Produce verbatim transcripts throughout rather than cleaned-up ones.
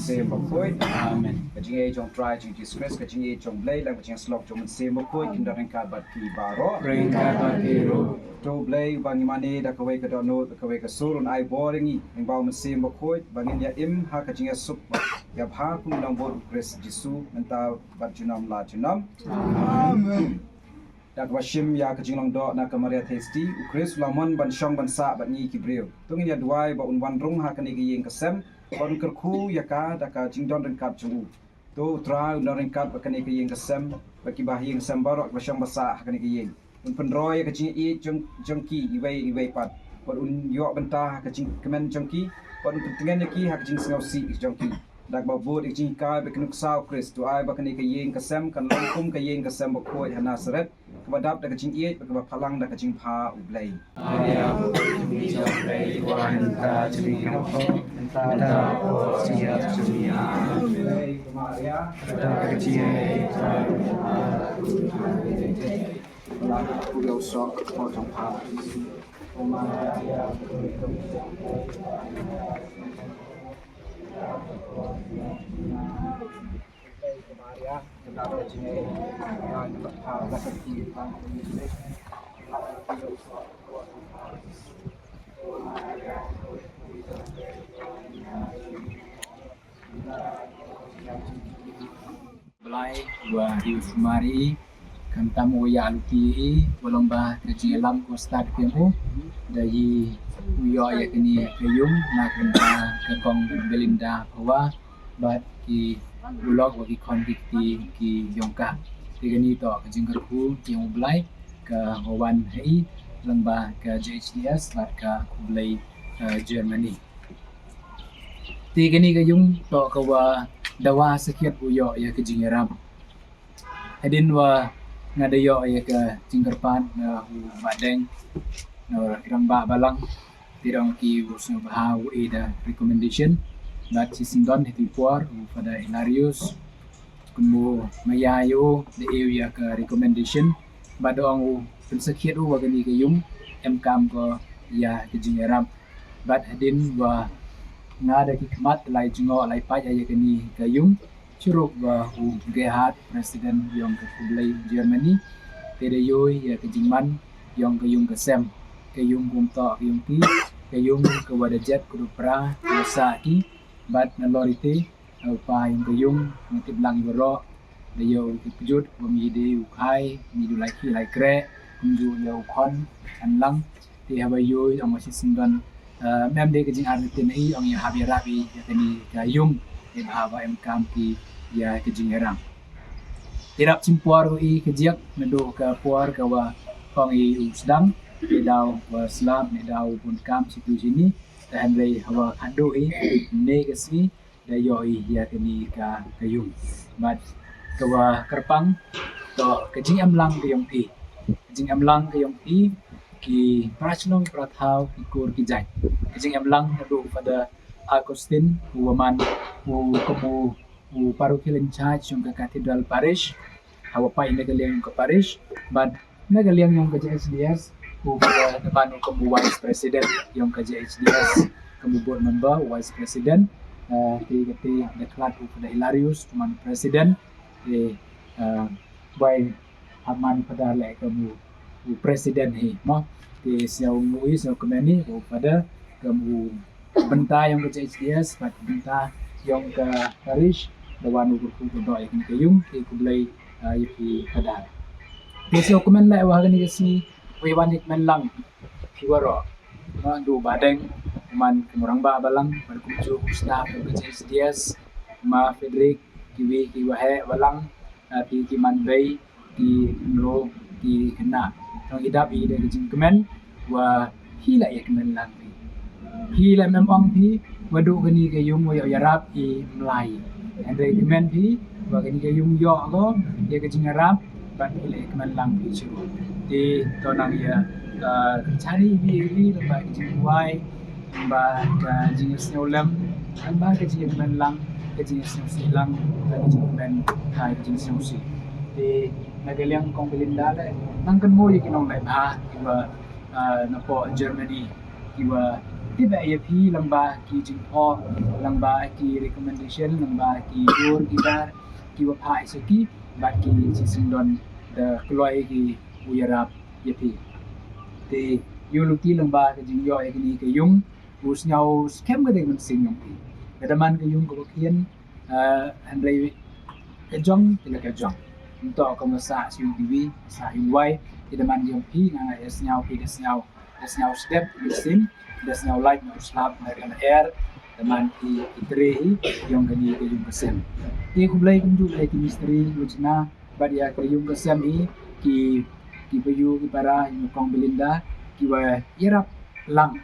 Mynsiem Bakhuid. Amen. Ka jingïeit jong Trai jong Jisu Khrist, ka jingïeit jong Blei, lem ka jingïasyllok jong Mynsiem Bakhuid, kin don ryngkat bad phi baroh. Ryngkat bad phi ruh. To Blei uba ngi mane da kawei ka dohnud, da kawei ka sur, un ai bor ïa ngi, lyngba u Mynsiem Bakhuid, ba ngin ïa im ha ka jingïasuk, ïa bha kum u nongbud u Khrist Jisu, mynta bad junom la junom. Amen. Da kaba shim ïa ka jinglong doh na ka Maria Theisotti, u Khrist u la mon ban shong ban sah bad ngi ki briew. To ngin ïa duwai ba un wan rung ha kane ka ïing ka sem, ba un kyrkhu ïa ka da ka jingdon ryngkat jong u. To u Trai un don ryngkat bad kane ka ïing ka sem, bad kiba ha ïing ka sem baroh kiba shong ba sah ha kane ka ïing. Un pynroi ïa ka jingïeit jong, jong ki iwei iwei pat. Bad un ïoh bynta ha ka jingkmen jong ki, bad un pyntngen ïa ki ha ka jingsngewsih jong ki. Da kaba bud ïa ka jinghikai bad ka nuksa u Khrist, to ai ba kane ka ïing ka sem kan long kum ka ïing ka sem bakhuid ha Nasaret, kaba dap da ka jingïeit bad kaba phalang da ka jingbha u Blei. Blei wa ïa u sumar i, khamtam u ïa luti i, wa long ba ka jingïalam ko stad kem u, da i u ïoh ïa kani ka yung, na ka bynta ka kong Belinda Phawa, bad ki u lok wa ki khon ki kti ki yong ka. Te kani toh ka jingkyrkhu ki yong u Blei, ka wa wan ha i, lyngba ka J H D S, bad ka khublei, eh, Germany. Te kani ka yung toh ka wa dawa sakhiat u ïoh ïa ka jingïarap. Hadien wa nga da ïoh ïa ka jingkyrpad na u Bah Deng, na u Rangbah Balang, te dang ki u sngewbha u e da recommendation. Bad shi syndon ha katu ka por u Father Hilarius, kumno ma ïa ïa u da e u ïa ka recommendation. Bad da ong u pynsakhiat u wa kani ka yung em kam ko ïa ka jingïarap. Bad hadien wa nga da ki khmat lai jngoh lai pait ïa kani ka yung, shurup wa u Gerhard, president yong ka khublei Germany, te da ïoh ïa ka jingman yong ka yung ka sem, ka yung kumtoh ka yung ki, ka yung ka wa da jet ka dupra ka wa sah ki. Bad na lorite, u pa yong ka yung, nga tip lang i waroh, da ïoh u ki kjut, wa mi de u khai, mi du lai ki lai kreh, kumjuh ïa u khon, an lang, te haba ïoh ong wa shi syndon, eh, mem de ka jingartatien i, ong ïa hap ïarap i ïa kani ka yung, te haba em kam ki ïa ka jingïarap. Te dap chim por i ka jiak, naduh ka por ka wa ong i u sdang, te daw wa slap, ne daw bun kam, shi tu shi ni, te hynrei hawa khadduh i, ne ka sngi, da ïoh i ïa kani ka, ka yung. Bad ka wa kyrpang, toh ka jingem lang ka yong phi. Ka jingem lang ka yong phi, ki para shnong para thaw, ki kur ki jait. Ka jingem lang naduh Father Augustine, u wa man, u kum u, u parochial in charge yong ka Cathedral Parish, hawa pait na ka liang yong ka parish, bad na ka liang yong ka J H D S, u Father, da man u kum u vice president yong ka J H D S, kum u board member, u vice president, eh, te kata da khlad u Father Hilarius, u man president, te, eh, bai hap man Father leh kum u, u president hi, mo. Te sñiaw u i, sñiaw kmen i, u Father, kum u bynta yong ka J H D S, bad bynta yong ka parish, da wan u kyrkhu kyrdoh ïa kani ka yung, te khublei, ah, ïa phi Father. Te sñiaw kmen leh wa ha kani ka sngi, wa wan ïa kmen lang, phi waroh. Ma du Bah Deng, man kum u Rangbah Balang, bad kumjuh u staff yong ka J H D S, ma Frederick, kiwi, ki waheh, Balang, ah, ki, ki man bei, ki kynroh, ki khynnah. Tang i dap i da ka jingkmen, wa phi la ïa kmen lang phi. Phi la mem ong phi, wa duh kani ka yung wa ïoh ïarap i mlai. Hynrei kmen phi, wa kani ka yung ïoh ko, ïa ka jingïarap, bad phi la ïa kmen lang phi shuh. Te to nang ïa, ah, kynchani ïa phi, ïa phi, lyngba ka jingduwai, lyngba ka jingsngewlem, lyngba ka jingkmen lang, ka jingsngewsih lang, ka jingkmen, ka jingsngewsih. Te na ka liang kong Belinda leh, nang kynmaw ïa ki nongleh bha, kiwa, ah, napoh Germany, kiwa tip ïa phi lyngba ki jingphoh, lyngba ki recommendation, lyngba ki dur ki dar, kiwa phah ïa ki, bad ki shisyndon da kloi ki u ïarap ïa phi. Te ïa u lynti lyngba ka jingïoh ïa kani ka yung, u sñiaw skhem ka dei mynsiem yong phi. Ka da man ka yung kaba khian, eh, hynrei ka jong, te la ka jong. Ym toh ka ma sah sha yung kiwi, sah yung wai, te da man yong phi, nga nga ïa sñiaw phi da sñiaw, da sñiaw sdep mynsiem, da sñiaw lait na u slap na ka lyer, da man phi ki tre hi, yong kani ka yung ka sem. Te khublei kumjuh ïa ki mistri, u chna, bad ïa ka yung ka sem hi, ki, ki payu, ki para, yong kong Belinda, kiwa ïarap lang.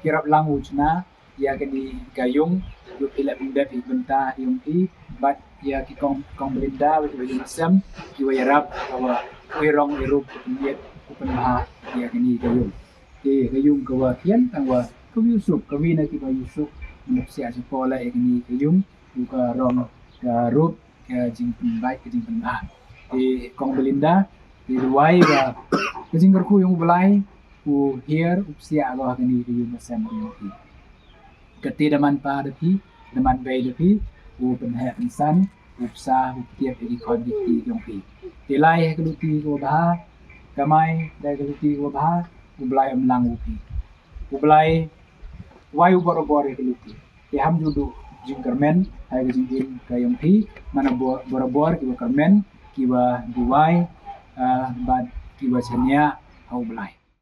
Ki ïarap lang u chna, ïa kani ka yung, ïoh phi leh pyndep hi bynta yong phi, bad ïa ki kong, kong Belinda, wa ki yung ka sem, kiwa ïarap, kawa, u ïarong ïarup, u pynïet, u pynbha, ïa kani ka yung. Te ka yung kawa khian, tang wa, kawa ïusuk, kawi na kiwa ïusuk, mynta psiah shapoh leh ïa kani ka yung, u ka rong, ka rup, ka jingpynbait, ka jingpynbha. Te kong Belinda, te duwai wa, ka jingkyrkhu yong u Blai, u hiar u psiah ko ha kani ka ïing ka sem ka jong phi. Kata da man pa da phi, da man bei da phi, u pynheh pynsan, u psa, u ptiap ïa ki khon ki kti jong phi. Te lai ha ka luti kaba bha, kamai da ka luti kaba bha, U Blai um lang u phi. U Blai wai u borabor ïa ka luti. Te ham ju duh jingkyrmen ha ka jingim ka jong phi, namar ba borabor kiba kyrmen, kiba duwai, ah, bad kiba shaniah ha U Blai.